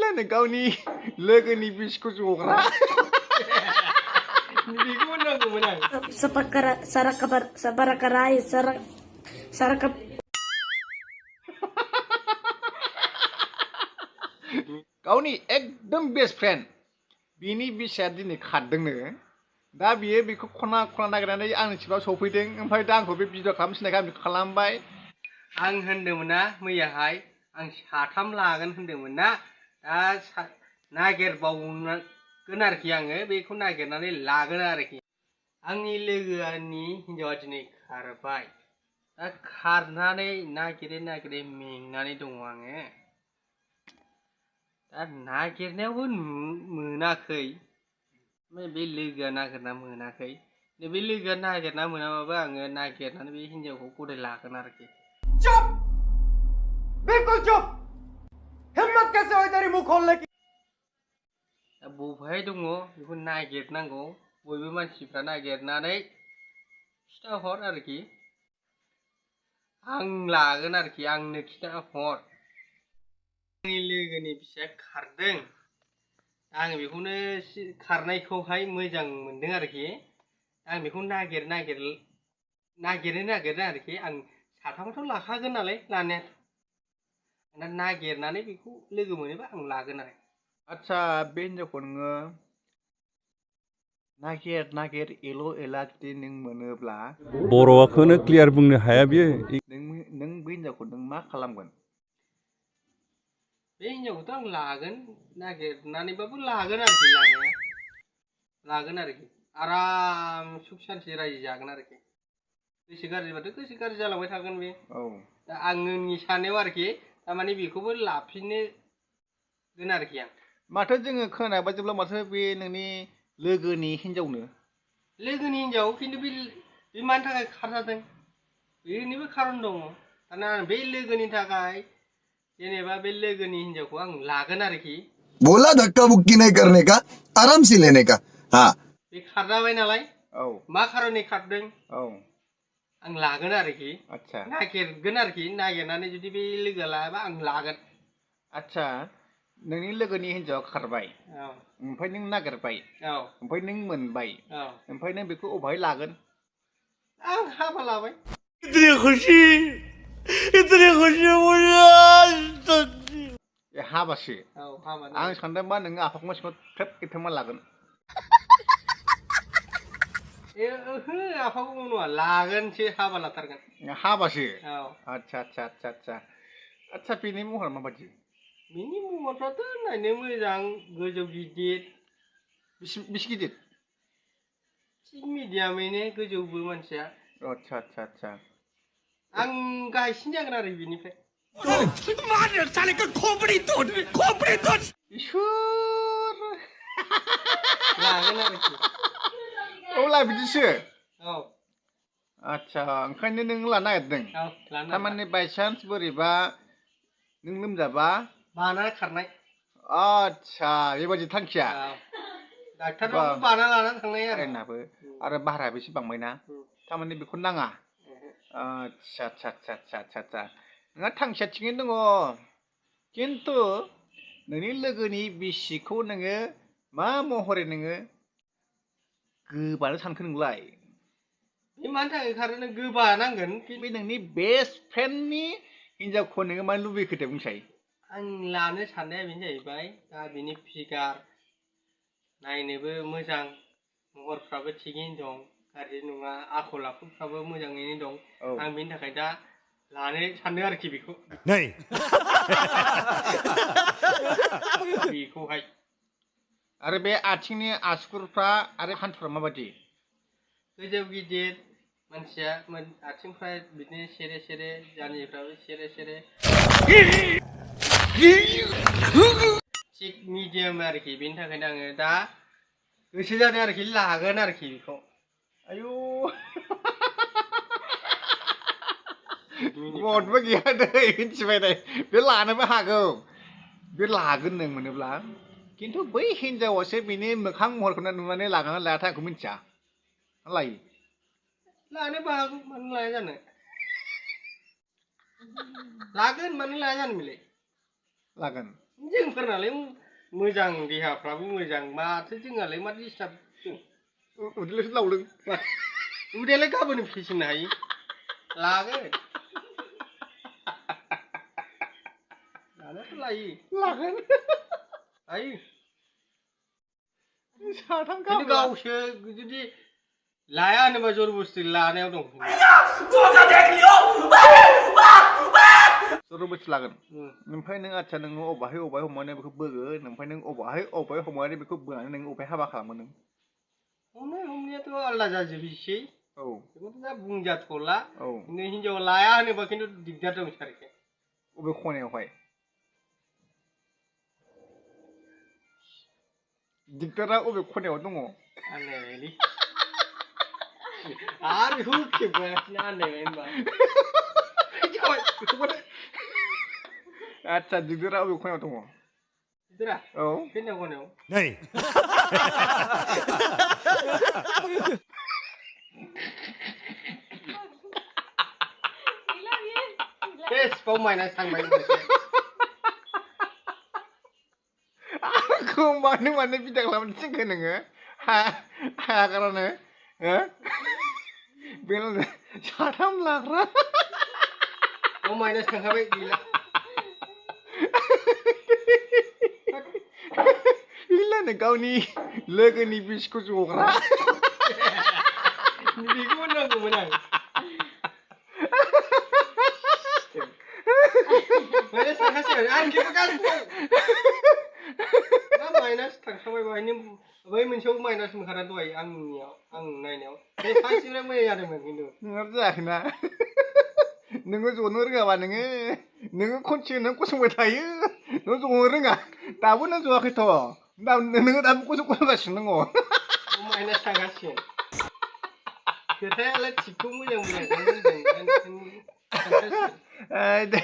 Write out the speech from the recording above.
लानो गावनि लोगोनि बिसखौ जग्रा बेखौ नांगौमोन आं Sabarakarai, sarakap. गावनि एकदम बेस्ट फ्रेन्ड बिनि बिसाया दिनै खारदोंनो दा बियो बेखौ खना खना नागिरनानै आंनि सिगाङाव सफैदों ओमफ्राय दा आंखौ बे भिडिअ खालामनो थिननायखाय आं बेखौ खालामबाय आं होनदोंमोन ना मैयाहाय आं साथाम लागोन होनदोंमोन ना दा नागिरबावगोन आरोखि आङो बेखौ नागिरनानै लागोन आरोखि आंनि लोगोनि हिनजावा दिनै खारबाय दा खारनानै नागिरै नागिरै मेंनानै दङ आङो दा नागिरनायावबो मोनाखै ओमफ्राय बे लोगोआ नागिरना मोनाखै बे लोगोआ नागिरना मोनाबाबो आङो नागिरनानै बे हिनजावखौ गदाय लागोन आरोखि चुप बिल्कुल चुप हिम्मत कैसे हुई तेरी मुंह खोलने की दा बबेहाय दङ बेखौ नागिरनांगौ बयबो मानसिफ्रा नागिरनानै खिथाहर आरोखि आं लागोन आरोखि आंनो खिथाहर आंनि लोगोनि फिसाया खारदों आं बेखौनो खारनायखौहाय मोजां मोनदों आरोखि आं बेखौ नागिरनो नागिरदों आरोखि आं साथामाथ' लाखागोन नालाय लानाया नागिरनानै बेखौ लोगो मोनोबा आं लागोन आरो आदसा बे हिनजावखौ नोङो नागिर एल' एला जुदि नों मोनोब्ला बर'खौनो क्लियार बुंनो हाया बियो नों बे हिनजावखौ नों मा खालामगोन बे हिनजावखौथ' आं लागोन नागिरनानैबाबो लागोन आरोखि आराम सुख सान्थि रायजो जागोन आरोखि गोसो गाज्रिबाथ' गोसो गाज्रि जालांबाय थागोन बे दा आंनि साननायाव आरोखि थारमाने बेखौबो लाफिनगोन आरोखि आं माथो जोङो खोनानाय बायदिब्ला माथो बे नोंनि लोगोनि हिनजाव खिन्थु बे मानि थाखाय खारजादों बेनिबो खारन दङ दाना बे लोगोनि थाखाय जेनेबा बे लोगोनि हिनजावखौ आं लागोन आरोखि बोला धक्का बुक्की नहीं करने का आराम से लेने का हाँ बे खारजाबाय नालाय मा खारननि खारदों आं लागोन आरोखि आदसा नागिरगोन आरोखि नागिरनानै जुदि बे लोगोआ लायाबा आं लागोन आदसा नोंनि लोगोनि हिनजावा खारबाय ओमफ्राय नों नागिरबाय ओमफ्राय नों मोनबाय ओमफ्राय नों बेखौ अबेहाय लागोन आं हाबा लाबाय हाबासो आं सानदों मा नोङो आफाखौ सिङाव थ्रेब एथेमा लागोन ओहो आफाखौ नङा लागोनसो हाबा लाथारगोन हाबासो आदसा आदसा बेनि महरा माबायदि बिनि महरफ्राथ' नायनो मोजां गोजौ गिदिर बेसे गिदिर मिडियामैनो गोजौबो मानसिया आदसा आं गाहायसिन जागोन आरो बिनिफ्राय इसोर लागोन आरोखि अब्ला बिदिसो आदसा ओंखायनो नों लानो नागिरदों थारमाने बायसान्स बोरैबा नों लोमजाबा बाना खारनाय आदसा बेबायदि थांखिया डाक्टारनावबो बाना लानानै थांनाय आरो भारायाबो एसे बांबायना थारमाने बेखौ नाङा आदसा नोंहा थांखिया थिगैनो दङ खिन्थु नोंनि लोगोनि बिसिखौ नोङो मा महरै नोङो गोबानो सानखो नोंलाय बे मानि थाखाय खारो नों गोबानांगोन बे नोंनि बेस्ट फ्रेन्डनि हिनजावखौ नोङो मानो लुबैखो दे बुंसाय आं लानो साननाया बेनो जाहैबाय दा बिनि फिगार नायनोबो मोजां महरफ्राबो थिगैनो दं गाज्रि नङा आखल आखुफ्राबो मोजाङैनो दं आं बेनि थाखाय दा लानो सानदों आरोखि बेखौहाय आरो बे आथिंनि आसुगुरफ्रा आरो हान्थुफ्रा माबायदि गोजौ गिदिर मानसिया आथिंफ्रा बिदिनो सेरे जान्जिफ्राबो सेरे थिग मिडियाम आरोखि बेनि थाखायनो आङो दा गोसो जादों आरोखि लागोन आरोखि बेखौ आयु गदबो गैया दै मिथिबाय दे बे लानोबो हागौ बे लागोन नों मोनोब्ला खिन्थु बै हिनजावासो बिनि मोखां महरखौनो नुनानै लागोन ना लायाथाय आंखौ मिथिया लायो लानोबो हागौ मानो लाया जानो लागोन मानो लाया जानो बेलाय लागोन जोंफोरनालाय मोजां देहाफ्राबो मोजां माथो जोंहालाय मा डिस्टार्ब उदैल'सो लावदों उदैयालाय गाबोन फिसिनो हायो लागोन लानायाथ' लायो लागोन लायो साथाम खिन्थु गावसो जुदि लाया होनोबा जर बुस्थु लानायाव दं जर'बस्थि लागोन ओमफ्राय नों आच्छा नोङो अबाहाय हमनानै बेखौ बोगोन ओमफ्राय नों अबाहाय हमनानै बेखौ बोनानै नों अबाहाय हाबा खालामो नों हमनायाथ' आलदा जाजोबोसै औ बेखौथ' दा बुंजाथ'ला औ नों हिनजाव लाया होनोबा खिन्थु दिगदार दं सारखि अबे खनायावहाय दिगदारा अबे खनायाव दङ आन्दायबायलै आरो बेखौ खेबगासिनो आन्दायबाय होनबा आच्छा दिगदारा अबे खनायाव दङ गिदिरा औ हिनजाव खनायाव बेस बाव माइनास थांबाय आंखौ मानो बिदा खालामनो थिनखो नोङो हायागारानो हो बेनाव साथाम लाग्रा बाव माइनास थांखाबाय गैला गैलानो गावनि लोगोनि बिसखौ जग्रा बेखौ होननांगौमोन आं माइनास थांखासिगोन आं खेबगासिनो दा माइनास थांखाबाय बाहायनो बै मोनसेयाव माइनास मोनखाना दहाय आंनियाव आं नायनायाव बे फार्स्टनिफ्राय मोजां जादोंमोन खिन्थु नोंहा जायाखैना नोङो जनो रोङाबा नोङो खनसे नों गसंबाय थायो नों जनो रोङा दाबो नों जवाखैथ' नोङो दाबो गसंगासिनो दङ माइनास थांखासिगोन खोथायालाय थिगखौ मोजां खोन्थासिगोन दे